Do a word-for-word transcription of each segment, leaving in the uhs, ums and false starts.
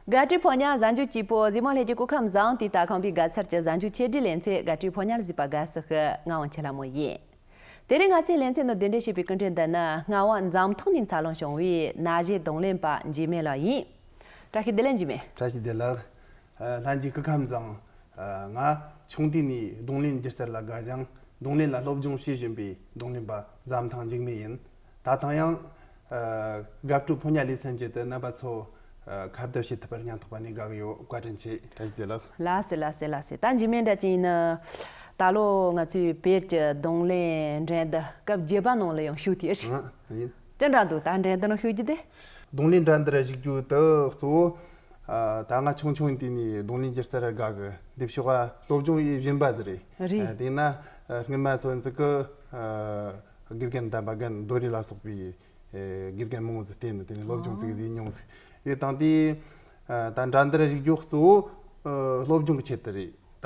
དགའ་སྤྲོའི་ཕོ་ཉ་གཟའ་མཇུག་སྐྱིད་པོ། གཟིགས་མོ་ལྷན་རྒྱས་སྐུ་ཁམས་བཟང་། དེ་ལྟ་ཁམས་པའི་དགའ་ཚལ་གྱི་གཟའ་མཇུག་ཆེ་བསྟོད་ལེ་ཚན། དགའ་སྤྲོའི་ཕོ་ཉ་ལ་གཟིགས་པ་དགའ་བསུ་ཞུ། ང་དབང་ཆེ་ལྷ་མོ་ཡིན། དེ་རིང་ང་ཚོའི་ལེ་ཚན་ནང་གདན་འདྲེན་བྱས་པའི་སྐུ་མགྲོན་འདི་ནི་རྔ་བ་འཛམ་ཐང་ནས་འཚར་ལོངས་བྱུང་བའི་ན་གཞོན་རྡུང་ལེན་པ་འཇིགས་མེད་ལགས་ཡིན། བཀྲ་ཤིས་བདེ་ལེགས་འཇིགས་མེད། བཀྲ་ཤིས་བདེ་ལེགས། ལྷན་རྒྱས་སྐུ་ཁམས་བཟང་། ང་ཆུང་དུས་ནས་རྡུང་ལེན་སྒྱུ་རྩལ་ལ་དགའ་ཞིང་། རྡུང་ལེན་ལ་སློབ་སྦྱོང་བྱེད་བཞིན་པའི་རྡུང་ལེན་པ་འཛམ་ཐང་འཇིགས་མེད་ཡིན། ད་ཐེངས་ཡང་དགའ་སྤྲོའི་ཕོ་ཉ་ལེ་ཚན་བརྒྱུད་དེ་རྣམ་པ་ཚོ་ཁ་བརྡ་བྱེད་ཐུབ་པར་སྙིང་ཐག་པ་ནས་དགའ་གི་ཡོད། བཀའ་དྲིན་ཆེ། བཀྲ་ཤིས་བདེ་ལེགས། ལགས་སེ་ལགས་སེ་ལགས་སེ། ད་འཇིགས་མེད་འདྲ་ཅིག་ཡིན་ན། ད་ལོ་ང་ཚོའི་བོད་ཀྱི་རྡུང་ལེན་འགྲན་བསྡུར་སྐབས་བརྒྱད་པ་ནང་ལ་ཡང་ཞུགས་ཐུབ་ཡོད་རེད། ཡིན། ཅི་འདྲ་འདུག་ད་འགྲན་བསྡུར་ནང་ཞུགས་རྒྱུ་དེ། རྡུང་ལེན་འགྲན་བསྡུར་ཞུགས་རྒྱུ་དེ་གཙོ་བོ། ད་ང་ཆུང་ཆུང་དུས་ནས་རྡུང་ལེན་སྒྱུ་རྩལ་ར་དགའ་གི། འདི་ཕྱོགས་ལ་སློབ་སྦྱོང་ཡེ་བཞིན་པ་ཟིག་རེད། རེད། དེས་ན་སྔོན་མ་སོན་ཚིག་གི་དགེ་རྒན་དམ་པ་རྒན་རྡོ་རི་ལ་སོགས་པའི་དགེ་རྒན་མང་བོ་ཟིག་བསྟེན་ནས་དེ་ནས་སློབ་སྦྱོང་ཙིག་ཟིག་མྱོང་ཟིག་ཡོད། དང་དེ་ད་འགྲན་བསྡུར་ཞུགས་རྒྱུ་གཙོ་བོ་སློབ་སྦྱོང་གི་ཆེད་དུ་རེད། ད་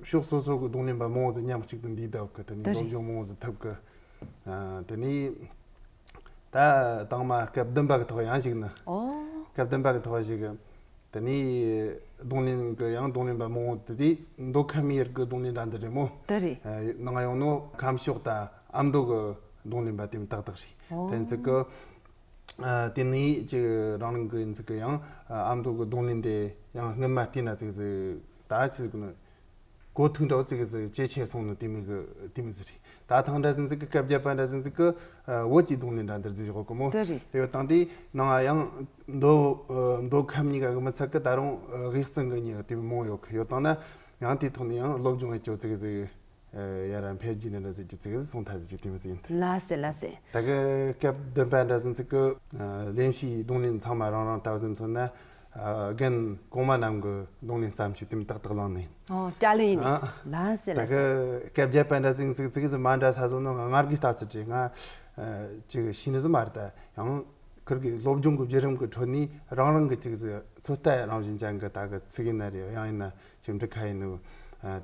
ཕྱོགས་སོ་སོ་གི་རྡུང་ལེན་པ་མང་བོ་ཟིག་མཉམ་གཅིག་ཏུ་འདུས་བསྡད་གི། དེ་ནས་དེ་སློབ་རེད། སྦྱོང་མང་བོ་ཟིག་ཐུབ་གི། དེ་ནས་ད་དང་མ་སྐབས་བདུན་པ་གི་ཐོག་ཡང་ཞུགས་ནི། ཨོ། སྐབས་བདུན་པ་གི་ཐོག་ཞུགས་གི། དེ་ནས་རྡུང་ལེན་གི་ཡང་རྡུང་ལེན་པ་མང་བོ་དེ་དུས་མདོ་ཁམས་ཡུལ་གི་རྡུང་ལེན་འགྲན་བསྡུར་རེད་མོ། དེ་རེད། ནང་ཡོང་ནོ་ཁམས་ཕྱོགས་ད་ཨ་མདོ་གི་རྡུང་ལེན་པ་དེ་མོ་ཏག་ཏག་རེད། ཨོ། དེ་ཚིག་གི། དེ་ནས་ཅིག་རང་རང་གི་ཡིན་ཚིག་གི་ཡང་ཨ་མདོ་གི་རྡུང་ལེན་དེ་ཡང་སྔོན་མ་བལྟས་ན་ཙིག་ཟིག་ད་ཅིག་ནི་གོ་ཐུག་འདྲ་བོ་ཙིག་ཟིག་ཇེ་ཆེ་སོང་ནི་དེ་མོ་གི་དེ་མོ་ཟིག་རེད། ད་ཐེངས་འདྲ་ཟིག་ཚིག་གི་སྐབས་བརྒྱད་པ་འདྲ་ཟིག་ཚིག་གི་བོད་ཀྱི་རྡུང་ལེན་འགྲན་བསྡུར་ཟིག་ཡོད་གི་མོ། དེ་རེད། དེ་ཡོད་དང་དེ་ནང་ཡང་མདོ་མདོ་ཁམས་གཉིས་ཀ་གི་མི་ཚད་གི་ད་རུང་དབུས་གཙང་གི་གཉིས་ཀ་དེ་མོ་མང་ཡོད་གི། ཡོད་དང་ན་ཡང་དེ་ཐོག་ནས་ཡང་སློབ་སྦྱོང་ཡེ་ཅོ་ཙིག་ཟིག་ཡར་ར་འཕེལ་རྒྱས་ནི་འདྲ་ཟིག་གི་ཙིག་ཟིག་སོང་ཐལ་ཟིག་གི་དེ་མོ་ཟིག་ཡིན། ལགས་སེ་ལགས་སེ། ད་གི་སྐབས་བདུན་པ་འདྲ་ཟིག་ཚིག་གི་ལེན་བྱའི་རྡུང་ལེན་ཚང་མ་རང་རང་ལྟ་བུ་ཟིག་མཚོན་ན་རྒན་གོང་མ་རྣམས་ཀྱི་རྡུང་ལེན་བརྩམས་ཆོས་དེ་མོ་ཏག་ཏག་བླངས་ནས། ཨོ། བསྐྱར་ལེན་ཡིན་ནི། ཨ། ལགས་སེ་ད་ལགས་སེ། གི་སྐབས་བརྒྱད་པ་འདྲ་ཟིག་ཚིག་ཚིག་ཟིག་མ་འདྲ་ས་བཟོ་ནོ་ང་ང་རྒྱལ་ལྟ་ཚུལ་བྲིས་ང་ཅིག་ཤེས་ནི་ཟིག་མ་རེད། ད་ཡང་ཁིར་གི་སློབ་སྦྱོང་གི་བརྒྱུད་རིམ་གི་ཁྲོད་ནས་རང་རང་གི་ཅིག་ཟིག་ཚོད་ལྟ་རང་བཞིན་ཅན་གི་ད་གི་ཚིག་ཡིན་ན་རེད། དབྱངས་ཡིན་ན་ཅིག་འབྲི་ཁ་ཡིན་ནོ།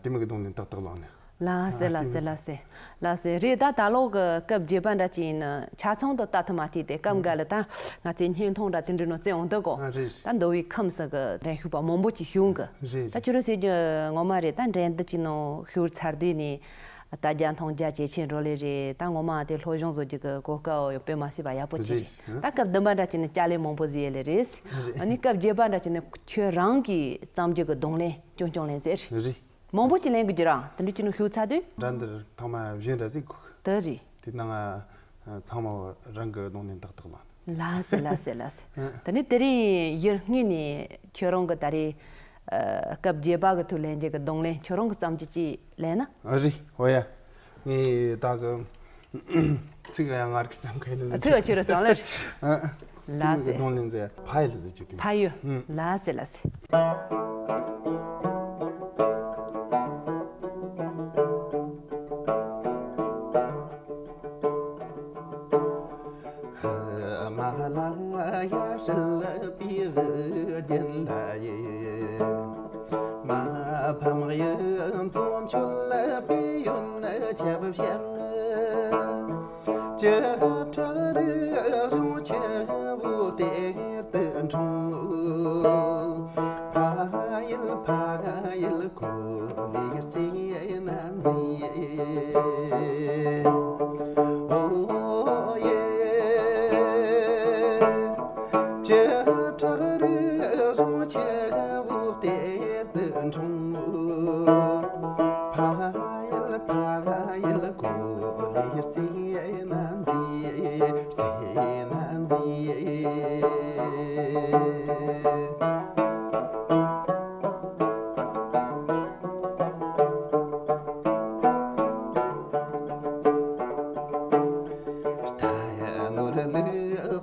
དེ་མོ་གི་རྡུང་ལེན་ཏག་ཏག་བླངས་ནས། ལགས་སེ་ལགས་སེ་ལགས་སེ། ལགས་སེ་རེད། ད་ད་ལོ་གི་སྐབས་བརྒྱད་པ་འདྲ་ཅིག་ཡིན་ན་ཆ་ཚང་དུ་ལྟ་ཐུབ་མ་ཐུབ་དེ་སྐབས་འགའ་ལ་ད་ང་ཚོའི་བརྙན་ཐུང་འདྲ་དེ་འདྲ་ནང་བཙལ་འོང་འདུག་གོ། ཨ་རེད། ད་མདོ་དབུས་ཁམས་སུ་གི་འགྲན་ཞུགས་པ་མང་པོ་ཅིག་བྱུང་གི། རེད། ད་ཁྱོད་རང་ཟེར་རྒྱུ་ངོ་མ་རེད། ད་འགྲན་བསྡུར་ཅིག་ནང་ཞུགས་ཚར་དུས་ནས་ད་རྒྱ་མཐོང་རྒྱ་ཇེ་ཆེར་འགྲོ་ལེ་རེད། ད་ངོ་མ་དེ་སློབ་སྦྱོང་བཟོ་རྒྱུ་གི་གོ་སྐབས་ཡང་དཔེ་མ་སྲིད་པ་ཡག་པོ་ཅིག་རེད། རེད། ད་སྐབས་བདུན་པ་འདྲ་ཅིག་ནས་བསྐྱར་ལེན་མང་པོ་ཟིག་ཡེ་ལེ་རེད། རེད། ཨ་ནི་སྐབས་བརྒྱད་པ་འདྲ་ཅིག་ནས་ཁྱོད་རང་གིས་བརྩམས་རྒྱུ་གི་རྡུང་ལེན་རྐྱང་རྐྱང་ལེན་ཟེར། རེད། མང་པོ་ཅིག་ལེན་དགོས་རྒྱུ་རང་དེ་འདྲ་ཅིག་ནང་ཞུགས་ཚར་དུས། འགྲན་བསྡུར་ཐོག་མ་བཞིན་ར་ཟིག་གོ། དེ་རེད། དེ་ནང་ཚང་མ་རང་གི་རྡུང་ལེན་ཏག་ཏག་ལངས། ལགས་སེ་ལགས་སེ་ལགས་སེ། ཨ། དེ་ནས་དེ་རིང་ཡར་སྔོན་ནས་ཁྱོད་རང་གི་ད་རེས་ཨ་སྐབས་བརྒྱད་པ་གི་ཐོག་ལེན་རྒྱུ་གི་རྡུང་ལེན་ཁྱོད་རང་གི་བརྩམས་རྒྱུ་ཅིག་ལེན་ན། ཨ་རེད། འོ་ཡ། ངས་ད་གི་ཚིག་ཡང་ངར་གི་བསམ་གི་ཡིན། ཚིག་ཡང་ཁྱོད་རང་བརྩམས་ལེ། ཨ། ལགས་སེ། རྡུང་ལེན་ཟེར་ཕ་ཡུལ་ཟེར་རྒྱུ་དེ། ཕ་ཡུལ། ཨུ། ལགས་སེ་ལགས་སེ། མ་ལ་ཡ་ཧྲིལ་པོའི་རྒྱན་ལ་ཡི། མ་ཕམ་གཡུ་མཚོ་མཆོད་པའི་ཡོན་ཆབ་བཤམས། ལྕགས་ཁྲ་རི་གཞུང་ཆེན་པོ་གཏེར་དུ་འཁྲུངས། ཕ་ཡུལ་ཕ་ཡུལ་གོ་ལའི་རྩེ་ན་མཛེས། ཨོ་ཡེ། ལྕགས་ཁྲ་རི་གཞུང་ཆེན་པོ་གཏེར་དུ་འཁྲུངས། ཕ་ཡུལ་ཕ་ཡུལ་གོ་ལའི་རྩེ་ན་མཛེས། རྩེ་ན་མཛེས། རྟ་ནོར་ལུག་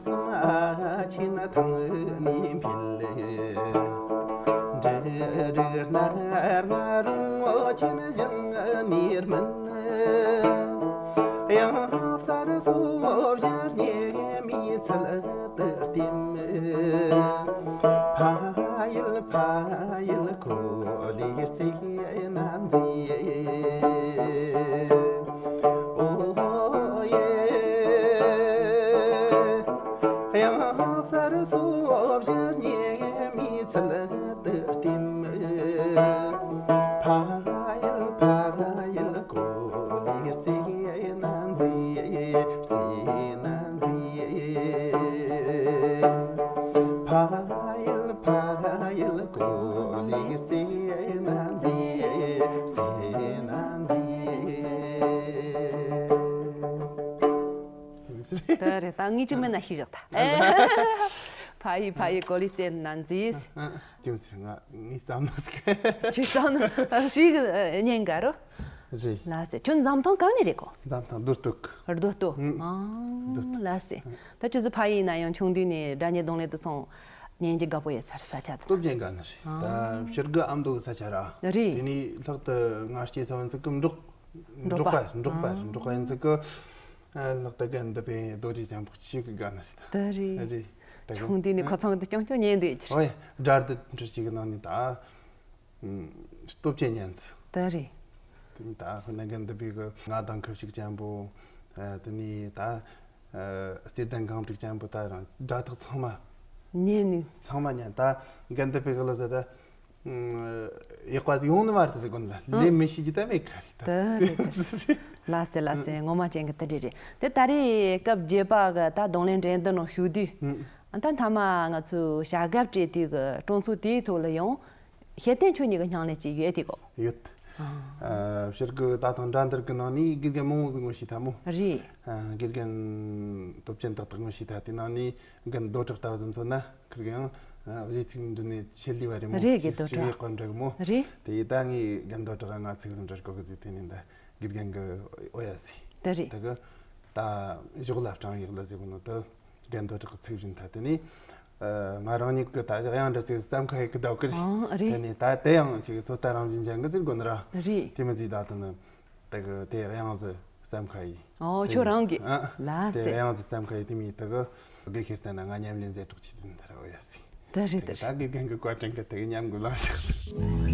གསུམ་ཨ་ཆེན་ཐང་ནས་འཕེལ། འབྲུ་རིགས་སྣ་ལྔ་རོང་ཆེན་བཞིན་ནས་སྨིན། གཡང་གསར་སོ་བཞི་ཉི་མའི་ཚུལ་དུ་བསྟིམ། ཕ་ཡུལ་ཕ་ཡུལ་གོ་ལའི་རྩེ་ན་མཛེས། ཨོ་ཡེ། གཡང་གསར་སོ་བཞི་ཉི་མའི་ ངས་ཅིག་མིན་ན་ཤེས་བཞག་ད། ཕ་ཡི་ཕ་ཡི་གོ་ལི་ཙེ་ན་ཛིས། ཨ། ཅི་མི་ཟེར། ང་ངས་བསམ་ན་ཟེར། ཅི་བསམ་ན་ཞིག་ཉན་ག་རོ། རེད། ལ་སེ། ཁྱོད་འཛམ་ཐང་གང་ནས་རེད་གོ། འཛམ་ཐང་རྡོ་སྟོད། རྡོ་སྟོད། ཨང་། ལ་སེ། ད་ཁྱོད་ཚོ་ཕ་ཡིན་ན་ཡང་ཆུང་དུས་ནས་སྒྲ་སྙན་རྡུང་ལེན་དུ་སོང་། ཉན་གྱི་དགའ་པོ་ཡོད་ས་རེད། ས་ཆ་དེ། སྟོབས་ཅན་ག་ན་རེད། ཨང་། ད་ཕྱིར་གི་ཨ་མདོ་གི་ས་ཆ་ར། རེད། དེ་ནས་ལྷག་ཏུ་ང་སྐྱེས་ས་བོན་ཚིག་གི་འབྲོག་འབྲོག་པ། འབྲོག་པ་རེད། འབྲོག་པ་ཡིན་ཚིག་གི། ལྷག་ཏུ་དགའ་འདི་པའི་རྡོ་རྗེ་འཆམ་པོ་གཅིག་གི་དགའ་ན་རེད་ད། ད་རེད། རེད། ད་གི། ཆུང་དུས་ནས་ཁོ་ཚང་གི་སྐྱོང་སྐྱོང་ཉན་འདུག་ཡ་ཁྱེར། ཨོ་ཡ། སྒྲ་སྡུད་འདྲ་ཞིག་གི་ནང་ནས་ད། སྟོབས་ཆེ་ཉན་ཚུལ། ད་རེད། དེ་ནི་ད་ཧི་ན་དགའ་འདི་པའི་གི་ང་དང་ཁབ་ཞིག་ཅན་པོ། དེ་ནི་ད། བརྩེ་ལྡན་གང་དྲུག་ཅན་པོ་ད་རང་སྒྲ་ཐག་ཚང་མ། ཉན་ནི། ཚང་མ་ཉན། ད་དགའ་འདི་པའི་གི་ལོ་ཟེར་ད། ཡག་པ་ཟིག་ཡོང་ནི་མ་རེད་ཟེར་གོ་ནི་ར། ལས་མི་ཤེས་ཀྱི་ད་མེད་ཁ་རེད་ད། ད་རེད་ད་རེད། ལ་སེ་ལ་སེ། ངོ་མ་ཅན་གི་ད་རེད་རེད། དེ་ད་རེས་སྐབས་བརྒྱད་པ་གི་ད་རྡུང་ལེན་འགྲན་བསྡུར་ནང་ཞུགས་དུས། ཨ། ད་མཐའ་མ་ང་ཚོས་བྱ་དགའ་སྤྲད་དུས་གི་གྲོང་ཚོ་དེའི་ཐོག་ལ་ཡང་། ཤེར་བསྟན་ཁྱོད་གཉིས་ཀྱི་སྙིང་ལས་ཅིག་ཡོད་དེ་གོ། ཡོད། ཨ། ཕྱིར་གི་ད་ཐེངས་འགྲན་བསྡུར་གི་ནང་ནས་དགེ་རྒན་མང་བོ་ཟིག་ངོ་ཤེས་ཐལ་མོ། རེད། ཨ། དགེ་རྒན་སྟོབས་ཆེན་ཏག་ཏག་ངོ་ཤེས་ཐལ། དེ་ནང་ནས་རྒན་རྡོ་གྲགས་ལྟ་བུ་ཟིག་མཚོན་ན་ཁིར་གི་ཡང་གཞས་ཚིག་འདི་ནས་ཆེད་ལས་པ་རེད་མོ། རེད། དགེ་རྡོ་གྲགས། ཅིག་ཡག་པ་འདྲ་གི་མོ། རེད། དེ་ཡིས་ད་ངས་རྒན་རྡོ་གྲགས་ང་ཚིག་ཟིག་འདྲ་གོ་གི་ཟིག། དེ་ནས་ད་དགེ་རྒན་གི་ཨོ་ཡ་ཟིག། ད་རེད། ད་གི་ད་གཞོགས་ལ་སྤྲང་ཡག་ལ་ཟེར་གོ་ནོ་ད། རྒན་རྡོ་གྲགས་ཀྱི་ཚིག་བཞིན་ད། དེ་ནས་ང་རང་ཉིད་ཀྱི་ད་གཞག་ཡང་འདྲ་ཚིག་བརྩམས་ཁ་ཡེ་གི་ད་བཀུར། ཨང་། རེད། དེ་ནས་ད་དེ་ཡང་ཅིག་ཚོད་ལྟ་རང་བཞིན་ཅན་གི་ཟེར་དགོས་ནི་ར། རེད། དེ་མི་ཟིག་ད་དེ་ནི་ད་གི་དེ་ཡང་ཟིག་བརྩམས་ཁ་ཡེ། ཨོ། ཁྱོད་རང་གི། ཨ། ལ་སེ། དེ་ཡང་ཟིག་བརྩམས་ཁ་ཡེ། དེ་མི་ད་གི་དགེ་ཁེར་བསྟན་ན་ང་ཉམས་ལེན་མཛད་གྲོགས་ཆེད་དུ་ད་ར་འོ་ཡ་ཟིག། ད་རེད། ད་རེད། ད་དགེ་རྒན་གི་བཀའ་དྲིན་གི་དེ་གི་ཉམས་དགུ་ལངས་ཤག། རབ་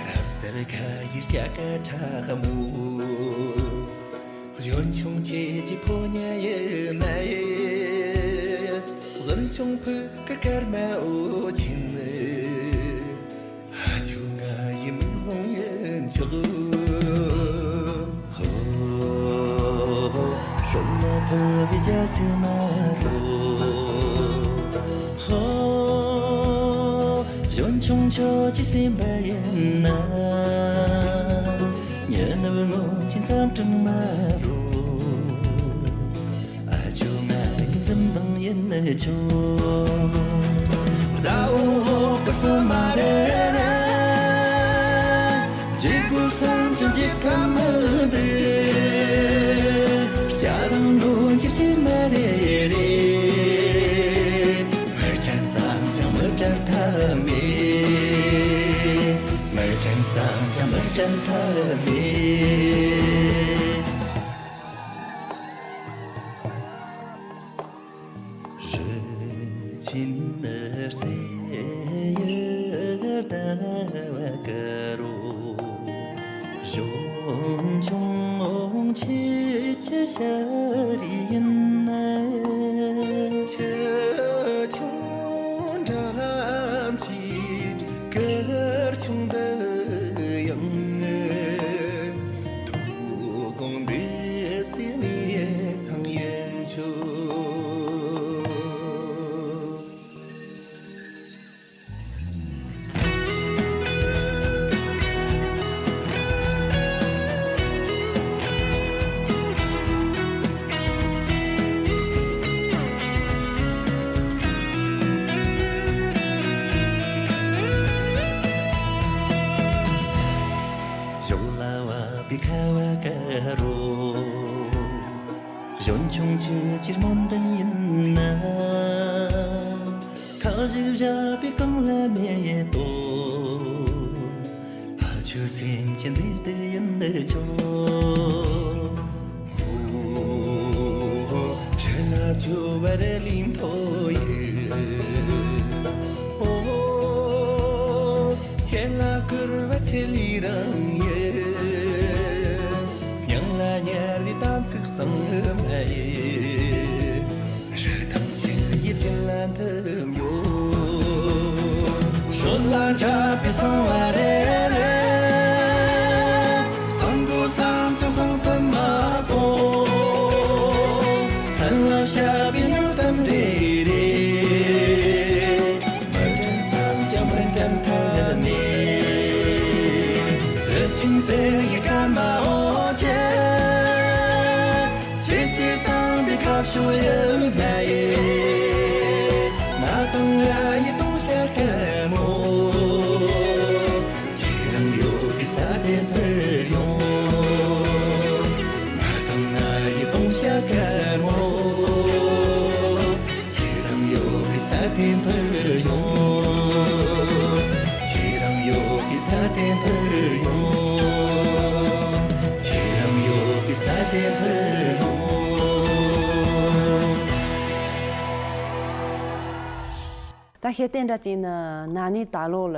གསལ་ཁ་ཡིར་སྐྱ་ཀ་ཁྲ་མོ། གཞོན་ཆུང་ཁྱེད་ཀྱི་ཕོ་ཉ་ཡིན་ན་ཡི། གཞོན་ཆུང་ཕུ་ཀ་སྐར་མ་འོ་ཆེན་ནི། ཨ་ཇོ་ང་ཡི་མིག་བཟང་ཡིན་ཆོག། ཧོ། ཧྲོལ་ལ་ཕུ་བི་ཇ་སི་མ་རོ། ཧོ། གཞོན་ཆུང་ཁྱོད་ཀྱི་སེམས་པ་ཡིན་ན། ཉི་ནུབ་ངོ་ཅི་མཚམས་སྤྲིན་མ་རུ། ཨ་ཇོ་ང་ཡི་འཛུམ་མདངས་ཡིན་ཆོག། ཟླ་འོད་སྐར་མ་རེ་རེ། འཇིགས་སྐུལ་བསམ་ཀྱང་འཇིགས་ཐབས་མི་འདུག། སྐྱ་རེངས་ལོ་འཁྱུད་ཀྱི་མ་རེ་རེ། མི་དྲན་བསམ་ཀྱང་མི་དྲན་ཐབས་མེད། མི་དྲན་བསམ་ཀྱང་མི་དྲན་ཐབས་མེད། རི་ཆེན་ནི་སེ་ཡི་ཟླ་བ་དཀར་རོ། གཞོན་ཆུང་ཁྱེད་ཀྱི་ཤ་རུས་ཡིན་ན། ཆུ་ཆུང་འགྲམ་གྱི་གར་ཆུང་འདི་ཡང་། དོ་དགོང་འདི་སྲིད་ནས་ཚང་ཡིན་ཆོག། གཞོགས་ལ་བབས་པའི་ཁ་བ་དཀར་རོ། གཞོན་ཆུང་ཁྱེད་ཀྱི་སྨོན་འདུན་ཡིན་ན། ཁ་བཞི་བཞག་པའི་གང་ལ་མེད་དོ། ཕ་ཆོས་སེམས་ཀྱི་མཛེས་སྡུག་ཡིན་ཆོག། ཧོ། ཧོ། ཧོ། ཧྲི་ལ་ཇོ་བར་ལིང་ཐོ་ཡི། ཧོ། ཁྱེད་ལ་བསྐུར་བ་ཆེ་ལི་རང་ཡིན། སྙིང་ལ་ཉར་བའི་གཏམ་ཚིག་གཙང་མ་ཡིན། རི་ཐང་ཆེན་ཡིད་ཆེན་ལ་འཐིམ་ཡོད། ཞོལ་ལ་འཁྲབ་པའི་གསང་བ་རེ་རེ། གསང་དགོས་བསམ་ཀྱང་གསང་ཐུབ་མ་སོང་། ཁྱིམ་མཚེས་ཡི་སྐར་མ་འོང་ཆེ། ཆེ་ཆེར་བཏང་བའི་ཁ་ཕྱོགས་ཡུལ་ལྔ་ཡི། ང་དང་ང་ཡི་སྟོང་ཆ་དཀར་མོ། ཁྱེད་རང་ཡོད་པའི་ས་དེ་འཕུར་ཡོང་། ང་དང་ང་ཡི་སྟོང་ཆ་དཀར་མོ། ཁྱེད་རང་ཡོད་པའི་ས་དེ་འཕུར་ཡོང་། ཁྱེད་རང་ཡོད་པའི་ས་དེ་འཕུར་ཡོང་། ཁྱེད་རང་ཡོད་པའི་ས་དེ་འཕུར་ཡོང་། ད་ཤེས་ལྡན་འདྲ་ཅིག་ནི་ན་ནིང་ད་ལོ་ལ་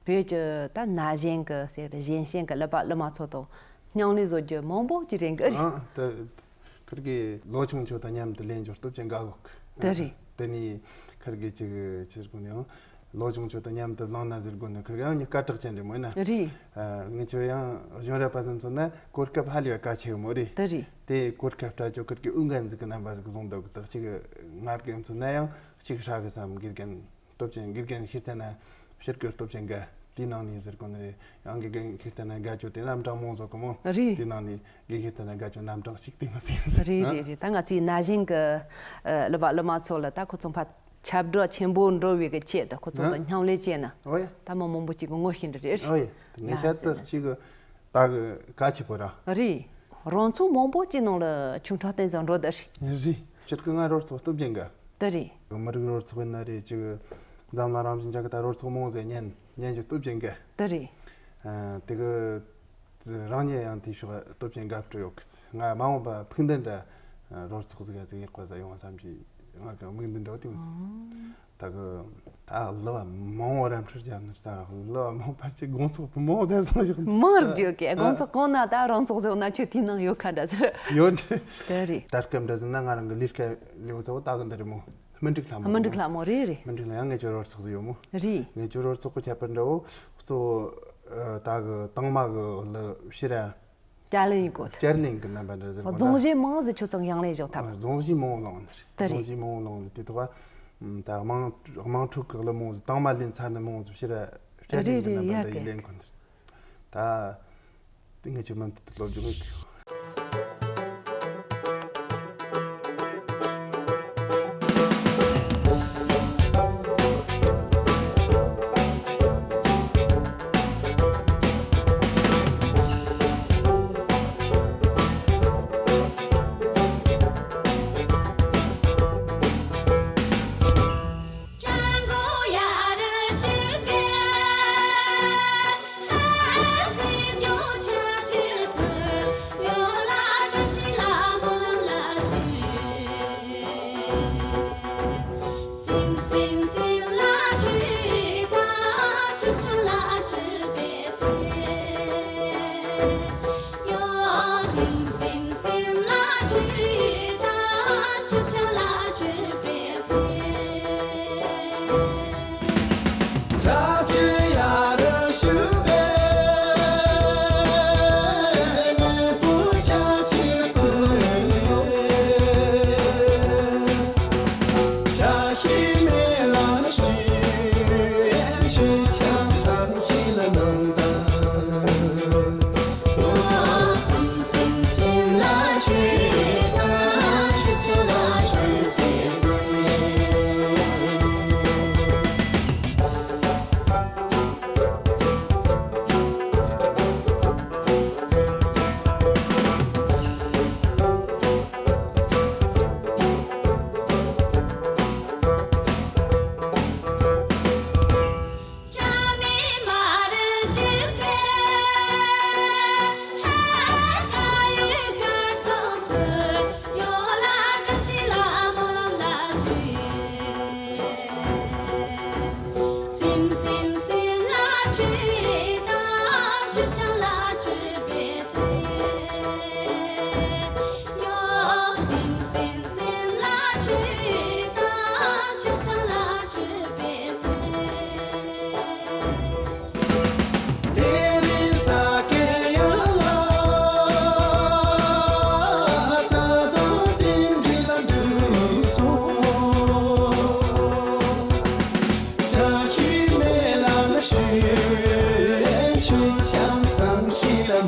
བོད་ཀྱི་ད་ན་གཞོན་གྱི་ཟེར་གཞོན་གཞོན་གྱི་གླུ་པ་གླུ་མ་ཚོ་དང་མཉམ་ལས་བཟོ་རྒྱུ་མང་པོ་ཅིག་རེད་གི་རེད། ཨ་ད། ཁིར་གི་ལོ་ཆུང་ཆུང་དང་མཉམ་དུ་ལེན་རྒྱུར་སྟོབས་ཆེན་དགའ་གོ་གི། དེ་རེད། དེ་ནས་ཁིར་གི་ཅིག་ཅིག་ཟེར་གོ་ནས་ཡང་ལོ་ཆུང་ཆུང་དང་མཉམ་དུ་བླངས་ན་ཟེར་གོ་ནས་ཁིར་གི་ཡང་ཉི་སྐད་གྲགས་ཅན་རེད་མོད་ན། རེད། ཨ་ངེད་ཚོ་ཡང་གཞོན་རབས་པ་ཚོ་མཚོན་ན་གོ་སྐབས་ཧ་ལས་པ་གལ་ཆེ་གི་མོ་རེད། དེ་རེད། དེ་གོ་སྐབས་སྤྲད་རྒྱུ་ཁིར་གི་འུ་འགན་འཛིན་གི་རྣམ་པ་ཟིག་བཟུང་འདུག་གི། ད་ཅིག་ང་རྒན་མཚོན་ན་ཡང་ཅིག་ཧྲ་གི་བསམ། དགེ་རྒན་སྟོབས་ཆེན། དགེ་རྒན་ཤེས་ལྡན་ན་ཕྱིར་གི་སྟོབས་ཆེན་དགའ། དེའི་ནང་ནས་ཟེར་གོ་ནི་རེད། ཡང་དགེ་རྒན་ཤེས་ལྡན་ན་དགའ་རྒྱུ་དེ་རྣམ་གྲངས་མང་ཟིག་གི་མོ། རེད། དེའི་ནང་ནས་དགེ་རྒན་ཤེས་ལྡན་ན་དགའ་རྒྱུ་རྣམ་གྲངས་གཅིག་དེ་མོ་ཟིག་ཡིན་ཟེར། རེད་རེད་རེད། ད་ང་ཚོའི་ན་གཞོན་གི་ཨ་གླུ་པ་གླུ་མ་ཚོ་ལ་ད་ཁོ་ཚོ་ཕར་ཁྱབ་བསྒྲགས་ཆེན་པོ་འགྲོ་བའི་གི་ཆེད་དུ་ཁོ་ཚོ་དང་མཉམ་ལས་བྱས་ན། ཨོ་ཡ། ད་མི་མང་པོ་ཅིག་གི་ངོ་ཤེས་འདྲ་རེད། ཨོ་ཡ། དེ་ངེད་ཆ་ད་གཅིག་གི་ད་གི་གལ་ཆེ་པོ་ར། རེད། རང་ཚོགས་མང་པོ་ཅིག་ནང་ལ་ཆུང་ཕྲ་བསྟན་ཙང་འགྲོ་ད་རེད། རེད། སྤྱིར་གི་ང་རོལ་ཚོགས་སྟོབས་ཆེན་གི། དེ་རེད། མི་རིགས་རོལ་ཚོགས་ཡིན་ན་རེད། ཅིག་འཛམ་གླིང་རང་བཞིན་ཅན་གི་ད་རོལ་ཚོགས་མང་ཟེར་ཉན་ཉན་རྒྱུ་སྟོབས་ཆེན་གི། དེ་རེད། ཨ་དེ་གི་རང་ཉིད་ཡང་དེའི་ཕྱོགས་སྟོབས་ཆེན་དགའ་སྤྲོ་ཡོད་གི། ང་མ་འོངས་པ་ཕུགས་འདུན་འདྲ་རོལ་ཚོགས་ཟིག་ཟིག་ཡག་པ་ཟིག་ཡོང་བསམ་གྱི་ང་གི་དམིགས་འདུན་འདྲ་བོ་དེ་མོ་ཟིག། ད་གི་ད་གླུ་བ་མང་བོ་རམ་འཕྲུལ་རྒྱབ་ནི། ད་གླུ་བ་མང་བར་གྱི་དགོང་ཚོགས་མང་བོ་ཟེར་སོང་ཞིག། མང་རྒྱུ་གི་དགོང་ཚོགས་གོང་ན་ད་རང་ཚོགས་ཟེར་ན་ཁྱོད་དེའི་ནང་ཡོད་ཁ་འདྲ་ཟེར། ཡོད་འདྲ། དེ་རེད། ད་སྐབས་འདྲ་ཟེར་ན་ང་རང་གི་ལས་ཀ་ལེའུ་ཚོ་ད་གི་འདི་རེད་མོ། སྨིན་འབྲུག་ལྷ་མོ། སྨིན་འབྲུག་ལྷ་མོ་རེད་རེད། སྨིན་འབྲུག་ལ་ཡང་ངེད་ཚོ་རོལ་ཚོགས་ཟིག་ཡོད་མོ། རེད། ངེད་ཚོ་རོལ་ཚོགས་གི་ཁྱད་པར་འདྲ་བོ་གཙོ་བོ་ད་གི་དང་མ་གི་གླུ་ཕྱིར་ར། བསྐྱར་ལེན་ཡིན་གོ། བསྐྱར་ལེན་གི་རྣམ་པ་འདྲ་ཟེར་གོ། རྫོང་གཞས་མང་ཟིག་ཁྱོད་ཚང་ཡང་ལེན་བཞག་ཐབས། རྫོང་གཞས་མང་བོ་བླངས་ནི་རེད། དེ་རེད། རྫོང་གཞས་མང་བོ་བླངས་ནི་དེ་ཐོག་ད་དམངས་དམངས་ཁྲོད་གི་གླུ་མང་ཟིག་དང་མ་ལེན་ཚར་ནི་མང་ཟིག་ཕྱིར་བསྐྱར་ལེན་གི་རེད་རེད། རྣམ་པ་ཡ་འདྲ་ཡི་གི་ལེན་གོ་ནི་རེད། ད་དེ་ངས་ཀྱི་མུ་མཐུད་དུ་སློབ་སྦྱོང་ཡེད་གི།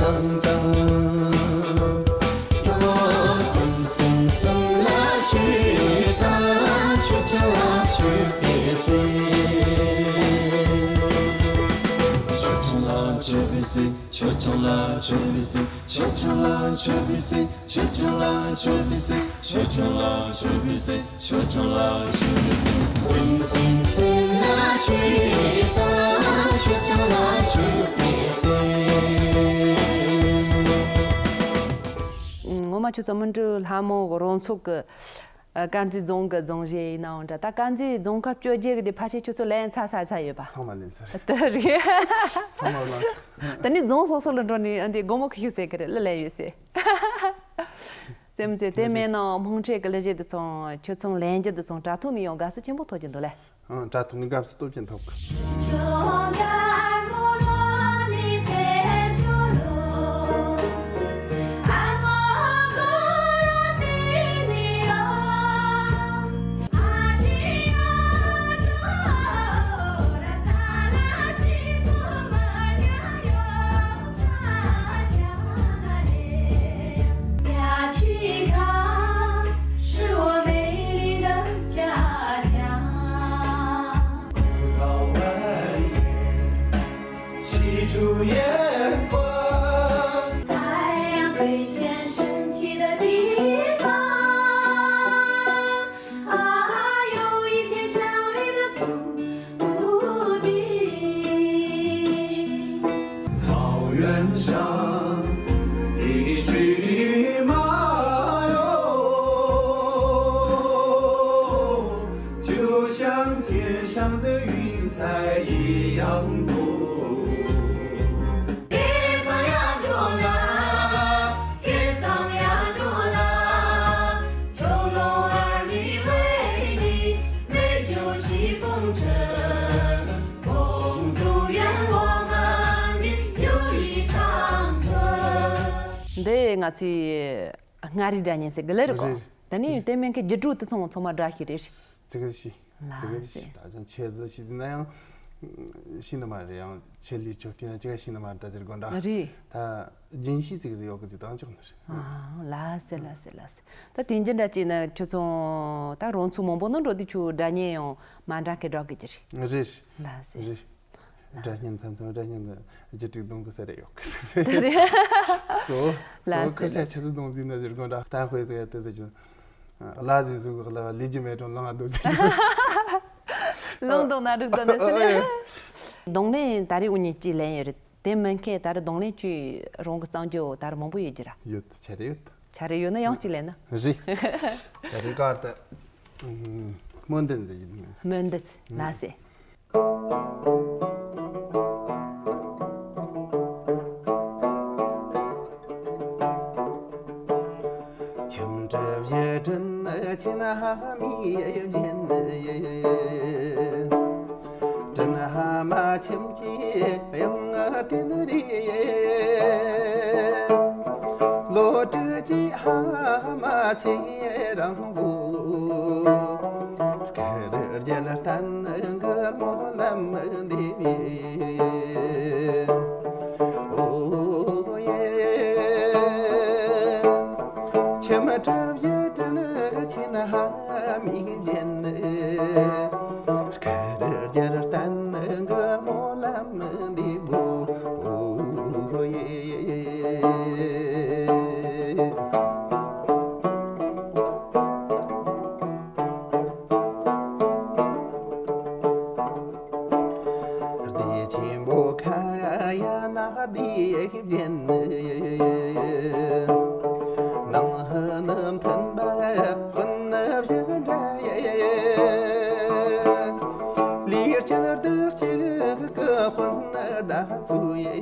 ཏང་ཏང་། ཡོ། སེམས་སེམས་སེམས་ལ་མཆོད་དང་། མཆོད་ཅིང་ལ་མཆོད་པའི་སེམས། མཆོད་ཅིང་ལ་མཆོད་པའི་སེམས། མཆོད་ཅིང་ལ་མཆོད་པའི་སེམས། མཆོད་ཅིང་ལ་མཆོད་པའི་སེམས། མཆོད་ཅིང་ལ་མཆོད་པའི་སེམས། མཆོད་ཅིང་ལ་མཆོད་པའི་སེམས། མཆོད་ཅིང་ལ་མཆོད་པའི་སེམས། སེམས་སེམས་སེམས་ལ་མཆོད་དང་། མཆོད་ཅིང་ལ་མཆོད་པའི་སེམས། ངོ་མ་ཁྱོད་ཚོ་སྨིན་གྲོལ་ལྷ་མོ་རོལ་ཚོགས་ཀྱི་ཨ། དཀར་མཛེས་རྫོང་གི་རྫོང་གཞིས་ཡིན་ནའང་འདྲ། ད་དཀར་མཛེས་རྫོང་ཁག་བཅོ་བརྒྱད་ཀྱི་དེ་ཕལ་ཆེར་ཁྱོད་ཚོ་ལེན་ཚར་ཚར་ཚར་ཡོད་པ། ཚང་མ་ལེན་ཚར་རེད། དེ་རེད། ཚང་མ་ལེན་ཚར། ད་ནི་རྫོང་སོ་སོ་ལ་འགྲོ་ནས་ཨ། འདི་སྒོར་མོ་ཁ་ཤས་ཟད་ཀྱི་རེད། གླུ་ལེན་ཡོད་ཟེར། རྩེད་མོ་རྩེ་དེ་མེད་ན་དམངས་ཁྲོད་ཀྱི་གླུ་གཞས་འདི་ཚོ་ཁྱོད་ཚོ་ལེན་རྒྱུ་འདི་ཚོ་དྲ་ཐོག་ནས་ཡང་དགའ་བསུ་ཆེན་པོ་ཐོབ་ཀྱི་འདུག་ལེ། ཨང་། དྲ་ཐོག་ནས་དགའ་བསུ་སྟོབས་ཆེན་ཐོབ་གི། འདི་ང་ཚོའི་མངའ་རིས་སྒྲ་སྙན་ཟེར་གི་ལེ་རེད་གོ། རེད། ད་ནི་དེ་མིན་གི་རྒྱུད་དྲུག་དེ་ཚང་མ་ཚང་མ་སྒྲ་ཤེས་རེད། ཙི་གེ་ཤི། ཙི་གེ་ཤི། ད་ཅང་ཆེ་ཟི་ཤི་དེ་ན་ཡང་ཤི་ནི་མ་རེད། ཡང་ཆེ་ལི་ཆོ་དེ་ན་ཅི་ག་ཤི་ནི་མ་རེད། ད་ཟེར་དགོས་འདྲ། རེད། ད་རྒྱུན་ཤི་ཙི་གེ་ཟི་ཡོད་གི་ཟི་དང་ཅོག་ནི་རེད། ཨ། ལ་སེ་ལ་སེ་ལ་སེ། ད་དེང་རྒྱུན་འདྲ་ཅིག་ན་ཁྱོད་ཚོ་ད་རང་ཚོ་མང་པོ་ནི་འགྲོ་དུས་ཁྱོད་སྒྲ་སྙན་ཡང་མ་འདྲ་གི་སྒྲོག་གི་ཅི་རེད། རེད། ལ་སེ། རེད། སྒྲ་སྙན་མཚམས་མཚམས་སྒྲ་སྙན་དུ་རྒྱུད་དྲུག་གདོང་གི་ས་རེ་ཡོད་གི་ཟི། དེ་རེད། སོ། ལ་སོ་སེ་ཁ་ཤས་ལ་ཆུ་ཚོད་གདོང་ཟིན་ན་ཟེར་དགོས་འདྲ། ད་དཔེ་ཟེར་ཡ་དེ་ཟེར་གྱི། ལ་ཟི་ཟུག་གི་ལ་ལི་ཇི་མེད་དྲོན་ལང་ང་འདུག་ཟེར་གྱི། ལུང་དང་ན་རིག་དང་ནི་སི་ནི། གདོང་ལེན་ད་རེས་འུ་གཉིས་གཅིག་ལེན་ཡོད་རེད། དེ་མིན་མཁན་ད་རེས་གདོང་ལེན་ཁྱོད་རང་གི་གཙང་རྒྱུ་ད་རེས་མང་པོ་ཡོད་ཀྱི་ར། ཡོད། ཆ་རེ་ཡོད། ཆ་རེ་ཡོད་ན་ཡང་གཅིག་ལེན་ན། རེད། ད་རེས་ཀར་ད། སྨོན་འདུན་ཟེར་གྱི་འདུག་སྨོན་འདུན་ལ་སེ། ཁྱིམ་གྲུ་བཞི་བྲིན་ཁྱིམ་ཕ་མིའི་བཞིན། བྲིན་ཕ་མ་ཁྱིམ་གྱི་གཡང་རྟེན་རེད། ལོ་དྲུག་ཅུའི་ཕ་མ་ཚེ་རིང་པོ། སྐུ་རྒྱལ་བརྟན་མགུར་མོ་ལམ་འདེབས་ཡིན། ཨོ་ཡེ། ཁྱིམ་གྲུ་བཞི་བྲིན་ཁྱིམ་ཕ་མིའི་བཞིན། སྐུ་རྒྱལ་བརྟན་མགུར་མོ་ལམ་འདེབས་པོ། ཨོ་ཡེ། སྡེ་ཆེན་པོ་ཁ་ཡ་ན་སྡེ་བརྒྱད། ནང་ནི་མཐུན་པ་དཔོན་བཞི་འདྲ་ཡེ། ལས་ཅན་སྡེ་གཅིག་གི་དཔོན་ཟླ་ཚུ་ཡེ།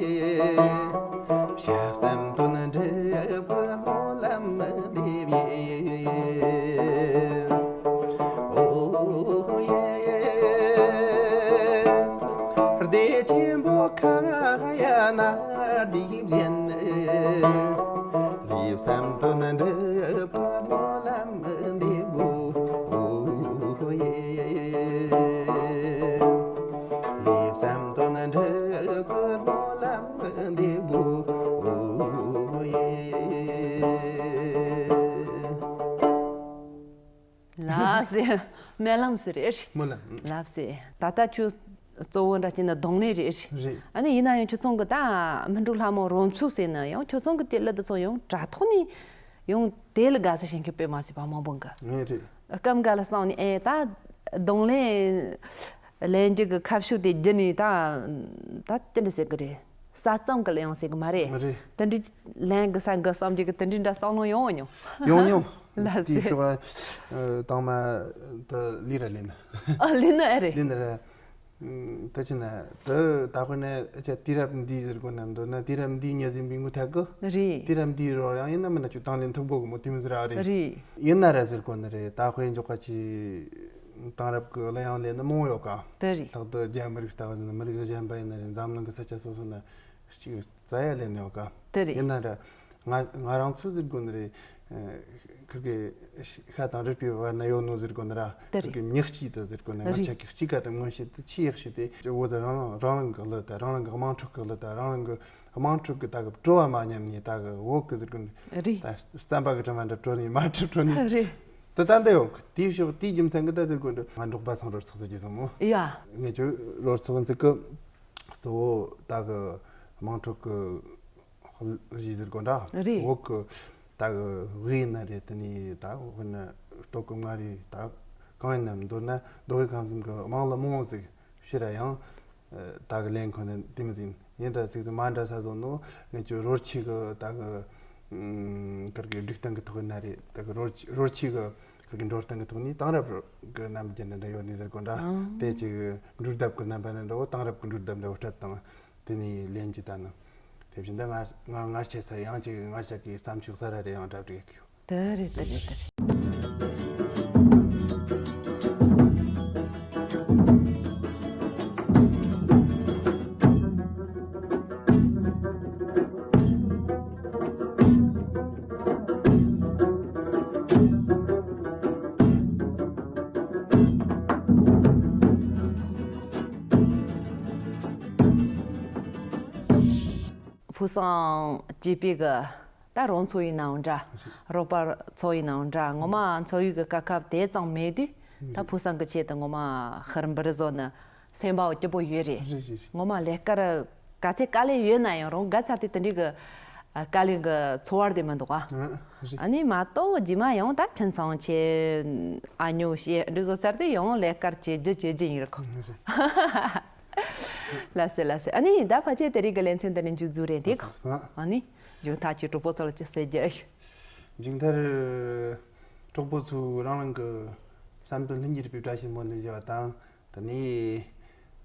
ཞབས་སམ་དོན་འགྲུབ་པའི་སྨོན་ལམ་འདེབས་ཡིན། ཨོ་ཡེ། སྡེ་ཆེན་པོ་ཁ་ཡ་ན་སྡེ་བརྒྱད། ལས་སམ་དོན་འགྲུབ་པའི་སྨོན་ལམ་འདེབས་པོ། ཨོ་ཡེ། ལས་བསམ་དོན་འགྲུབ་པའི་སྨོན་ལམ་འདེབས་པོ། ཟེར། སྨོན་ལམ་ཟེར་རེད། སྨོན་ལམ། ལབ་ཟེར། ད་ལྟ་ཁྱོད་གཙོ་བོ་འདྲ་བྱས་ན་རྡུང་ལེན་རེད། རེད། ཨ་ནི་ཡིན་ན་ཡང་ཁྱོད་ཚང་གི་ད་སྨིན་དྲུག་ལྷ་མོ་རོལ་མཚོ་ཟེར་ན་ཡང་ཁྱོད་ཚང་གི་དེ་ལ་དུ་ཚོ་ཡང་དྲ་ཐོག་ནས་ཡང་དེ་ལ་དགའ་ས་བྱེད་མཁན་དཔེ་མ་སྲིད་པ་མང་པོ་འགའ། ངས་རེད། སྐབས་འགའ་ལ་སོང་ནས་ཨེ་ད་རྡུང་ལེན་ལེན་རྒྱུ་གི་ཁ་ཕྱོགས་དེ་བརྒྱུད་ནས་ད་ད་ཅི་འདྲ་ཟེར་གི་རེད། ས་མཚམས་གི་ལ་ཡང་ཟེར་གི་མ་རེད། མ་རེད། དེ་འདྲའི་ལན་གི་ས་གི་བསམ་གྱི་གི་དེ་འདྲའི་འདྲ་བསམ་བློ་ཡོང་མྱོང་། ཡོང་མྱོང་། ལ་དེའི་ཟེར། ཕྱོགས་ཨ། དང་མ་དུ་ལི་ར་ལིན། ཨ་ལིན་ཨ་རེད། ལིན་ར། ད་ཅི་ན་དུ་ད་དཔེར་ན་ཨ་ཅག་དུས་རབས་འདིའི་ཟེར་གོ་ན་མདོར་ན་དུས་རབས་འདིའི་ཉེ་ཟིན་པའི་ངོ་ཐད་གི། རེད། དུས་རབས་འདིའི་རོ་ཡང་ཡིན་ན་མིན་ན་ཁྱོད་དང་ལེན་ཐུབ་གོ་གི་མོ་དེ་མི་ཟེར་ཨ་རེད། རེད། ཡིན་ན་ར་ཟེར་གོ་ནི་རེད། ད་དཔེ་འཇོག་ག་ཅི། དེང་རབས་ཀྱི་གླུ་དབྱངས་ལེན་ནི་མང་ཡོད་ཀ། དེ་རེད། ལྷག་ཏུ་རྒྱ་མི་རིགས་ལྟ་བུ་ནི་མི་རིགས་གཞན་པ་ཡིན་ན་རེད། འཛམ་གླིང་གི་ས་ཆ་སོ་སོ་ན་གཅིག་རྩ་ཡ་ལེན་ནི་ཡོད་ཀ། དེ་རེད། ཡིན་ན་ར་ང་ང་རང་ཚོ་ཟེར་དགོས་ནི་རེད། ཁིར་གི་ཤ་དང་རུས་པའི་བར་ན་ཡོད་ནོ་ཟེར་དགོས་ནི་ར། དེ་རེད། ཁིར་གི་མྱི་གཅིག་ཏུ་ཟེར་དགོས་ནི་ང་རེད། ཆ་གི་གཅིག་ཀ་དང་མངོན་ཤེས་དུ་ཆེས་ཡག་ཤོས་དེ་བོད་དུ་རང་རང་རང་རང་གི་གླུ་དང་རང་རང་གི་དམངས་ཁྲོད་ཀྱི་གླུ་དང་རང་རང་གི་དམངས་ཁྲོད་ཀྱི་ད་གི་སྤྲོ་བ་མ་ཉམས་ནས་ད་གི་བོད་གི་ཟེར་དགོས་ནི་རེད། ད་རྩམ་པ་གི་དྲི་མ་འདྲ་བྲོ་ནི་མ་བྲོ་བྲོ་ནི་རེད། ད་ད་འདི་ཡོད་གི། དེའི་ཕྱོགས་དེའི་རྒྱུ་མཚན་གི་ད་ཟེར་དགོས་འདུག་ང་འབྲོག་པ་ཚང་རོལ་ཚོགས་ཟེར་གྱི་སོང་མོ། ཡ། ངས་ཁྱོད་རོལ་ཚོགས་འཛུགས་གི་གཙོ་བོ་ད་གི་དམངས་ཁྲོད་གི་གཞི་ཟེར་དགོས་འདྲ། རེད། འོག་གི་ད་གི་དབུས་ན་རེད། དེ་ནས་ད་འོག་ན་སྟོད་གི་མངའ་རིས་ད་གང་ཡིན་ནམ་མདོར་ན་མདོ་དབུས་ཁམས་གསུམ་གི་དམངས་གླུ་མང་བོ་ཟིག་ཕྱིར་ཡང་། ད་གི་ལེན་ཁོ་ནི་དེ་མི་ཟིན་ཡིན་འདྲ་ཟིག་ཟིག་མ་འདྲ་ས་བཟོ་ནོ། ངས་ཁྱོད་རོལ་ཆས་གི་ད་གི་ཨུམ་ཁིར་གི་སྒྲིག་སྟངས་གི་ཐོག་ན་རེད། ད་གི་རོལ་ཆས་རོལ་ཆས་གི་ཁིར་གི་འགྲོ་སྟངས་གི་ཐོག་ནས་དེང་རབས་གི་རྣམ་འགྱུར་འདྲ་འདྲ་ཡོད་ནི་ཟེར་གོ་འདྲ། ཨང་། དེ་ཅིག་འགྲོས་ལྡབ་གི་རྣམ་པ་ནི་འདྲ་བོ་དེང་རབས་གི་འགྲོས་ལྡབ་འདྲ་བོ་སྤྲད་དང་དེ་ནས་ལེན་གྱི་ད་ནི། དེ་བཞིན་ད་ངར་ངར་ངར་ཆད་ས་ཡང་ཅིག་ངར་ཆད་གི་བརྩམས་ཆོས་གསར་ར་རེ་ཡང་འདྲ་བྲིས་གི་ཡོད། དེ་རེད་དེ་རེད་དེ་རེད། ཕུགས་བསམ་བསྐྱེད་པའི་གི་ད་རང་ཚོ་ཡིན་ནའང་འདྲ། རོགས་པ་ཚོ་ཡིན་ནའང་འདྲ། ངོ་མ་འཚོ་བའི་གི་དཀའ་ཁག་དེ་ཙམ་མེད་དུས་ད་ཕུགས་བསམ་གི་ཆེད་དུ་ངོ་མ་ཧར་འབུར་བཟོ་ནི་སེམས་པ་སྐྱིད་པོ་ཡོད་རེད། རེད་རེད་རེད། ངོ་མ་ལས་ཀར་ག་ཚད་དཀའ་ལས་ཡོད་ན་ཡང་རང་དགའ་ཚར་དུས་དེ་འདྲའི་གི་དཀའ་ལས་གི་ཚོར་བ་དེ་མི་འདུག་ཨ། ཨ་རེད། ཨ་ནི་མ་གཏོགས་རྗེས་མ་ཡང་ད་ཕན་ཚུན་ཆེ་ཨ་ཉོ་ཞེས་འདྲ་བཟོ་ཚར་དུས་ཡང་ལས་ཀར་བྱེད་རྒྱུ་བྱེད་རྒྱུ་ཡིན་རེད་ཁོ། རེད། ལགས་སེ་ལགས་སེ། ཨ་ནི་ད་ཕལ་ཆེར་དེ་རིང་གི་ལེ་ཚན་འདི་ནས་མཇུག་རྫོགས་རེད་དེ། ལགས་སོ། ཨ་ནི་མཇུག་མཐར་གྱི་གྲོགས་པོ་ཚོ་ལ་ཅི་ཟེར་རྒྱུ། མཇུག་མཐར་གྲོགས་པོ་ཚོས་རང་རང་གི་བསམ་དོན་ལྷུན་གྱིས་གྲུབ་པའི་བཀྲ་ཤིས་སྨོན་འདུན་ཞུ་བ་དང་། དེ་ནས་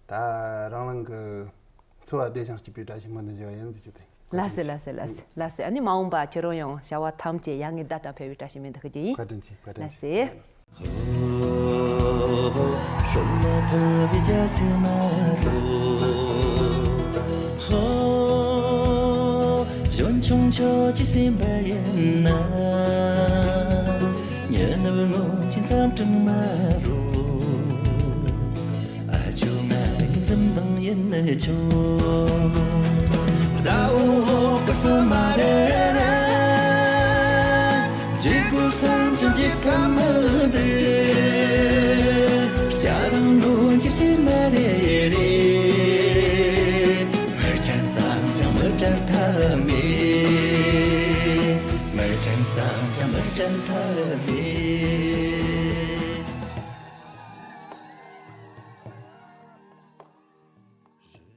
ད་རང་རང་གི་འཚོ་བ་བདེ་ཞིང་སྐྱིད་པའི་བཀྲ་ཤིས་སྨོན་འདུན་ཞུ་བ་ཡིན་ཟེར་རྒྱུ་དེ། ལགས་སེ་ལགས་སེ་ལགས་སེ་ལགས་སེ། ཨ་ནི་མ་འོངས་པ་ཁྱེད་རང་ཡང་བྱ་བ་ཐམས་ཅད་ཡ་ངའི་བདག་དང་ཕན་པའི་བཀྲ་ཤིས་སྨོན་འདུན་ཞུ་རྒྱུ་ཡིན། བཀའ་དྲིན་ཆེ། བཀའ་དྲིན་ལགས་ཆེ། སེ། ཧོ། ཧྲོལ་ལ་ཕུལ་བའི་རྒྱ་སེ་མ་རོ། ཧོ། གཞོན་ཆུང་ཁྱོད་ཀྱི་སེམས་པ་ཡིན་ན། ཉི་ནུབ་སྔོན་གྱི་མཚམས་སྤྲིན་མ་རོ། ཨ་ཇོ་ང་གི་འཛུམ་མདངས་ཡིན་ཆོག་ཟླ་འོད་སྐུ་གསུམ་མ་རེད།